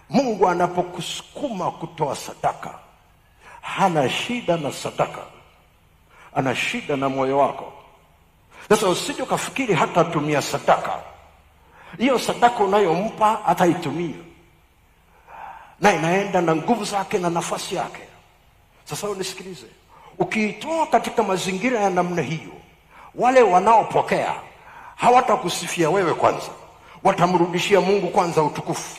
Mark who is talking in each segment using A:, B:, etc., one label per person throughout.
A: Mungu anapokusukuma kutoa sadaka, hana shida na sadaka, ana shida na moyo wako. Sasa usije ukafikiri hata tumia sadaka. Hiyo sadaka unayompa ataitumia, na inaenda na nguvu zake na nafasi yake. Sasa unisikilize, ukiitoa katika mazingira ya namna hiyo, wale wanaopokea hawatakusifia wewe kwanza, watamrudishia Mungu kwanza utukufu,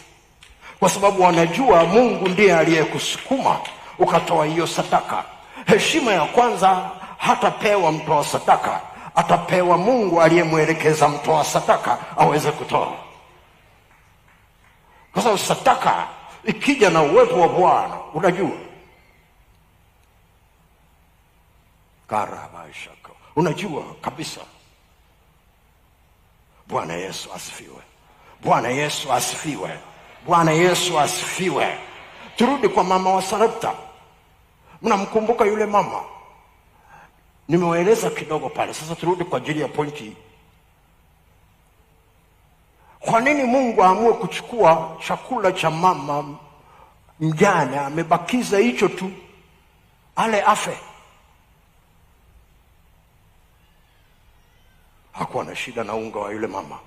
A: kwa sababu wanajua Mungu ndiye aliyekusukuma ukatoa hiyo sadaka. Heshima ya kwanza hatapewa mtoa sadaka, atapewa Mungu aliyemwelekeza mtoa sadaka aweze kutoa. Kwa sababu sadaka ikija na uwepo wa Bwana, unajua karabashaka, unajua kabisa. Bwana Yesu asifiwe. Bwana Yesu asifiwe. Bwana Yesu asifiwe. Turudi kwa mama wa Sarepta. Mnamkumbuka yule mama? Nimewaeleza kidogo pale. Sasa turudi kwa ajili ya pointi hii. Kwa nini Mungu aamue kuchukua chakula cha mama mjane, amebakiza hicho tu ale afe? Hakuwa na shida na unga wa yule mama,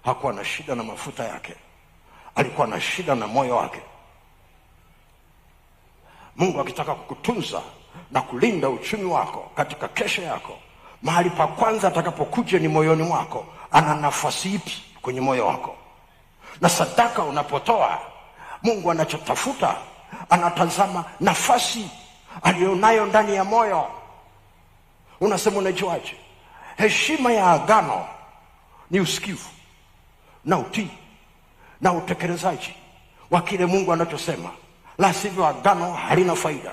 A: hakuwa na shida na mafuta yake, alikuwa na shida na moyo wake. Mungu akitaka kukutunza na kulinda uchumi wako katika kesho yako, mahali pa kwanza atakapokuja ni moyoni mwako. Ana nafasi ipi kwenye moyo wako? Na sadaka unapotoa, Mungu anachotafuta, anatazama nafasi alionayo ndani ya moyo. Unasema unajuaje? Heshima ya agano ni usikivu na utii na utekelezaji wa kile Mungu anachosema, la sivyo agano halina faida.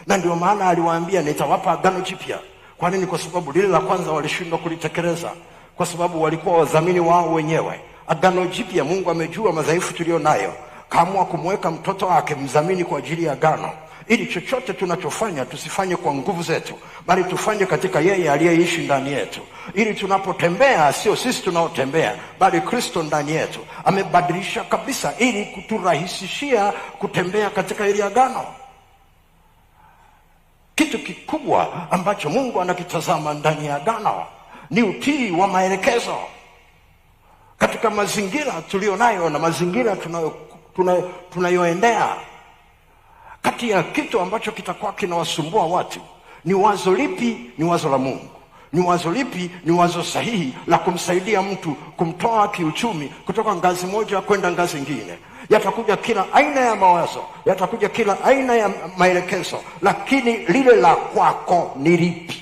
A: Na ndio maana aliwaambia nitawapa agano jipya. Kwa nini? Kwa sababu lile la kwanza walishindwa kulitekeleza, kwa sababu walikuwa wadhamini wao wenyewe. Agano jipya, Mungu amejua madhaifu tulio nayo, kaamua kumweka mtoto wake mdhamini kwa ajili ya agano, ili chochote tunachofanya tusifanye kwa nguvu zetu, bali tufanye katika yeye aliyeishi ndani yetu, ili tunapotembea sio sisi tunaotembea, bali Kristo ndani yetu. Amebadilisha kabisa ili kuturahisishia kutembea katika ile agano. Kitu kikubwa ambacho Mungu anakitazama ndani ya agano ni utii wa maelekezo katika mazingira tulionayo na mazingira tunayoendea. Kati ya kitu ambacho kitakuwa kinawasumbua watu ni wazo lipi? Ni wazo la Mungu. Ni wazo lipi? Ni wazo sahihi la kumsaidia mtu kumtoa kiuchumi kutoka ngazi moja kwenda ngazi nyingine. Yatakuja kila aina ya mawazo, yatakuja kila aina ya maelekezo, lakini lile la kwako ni lipi?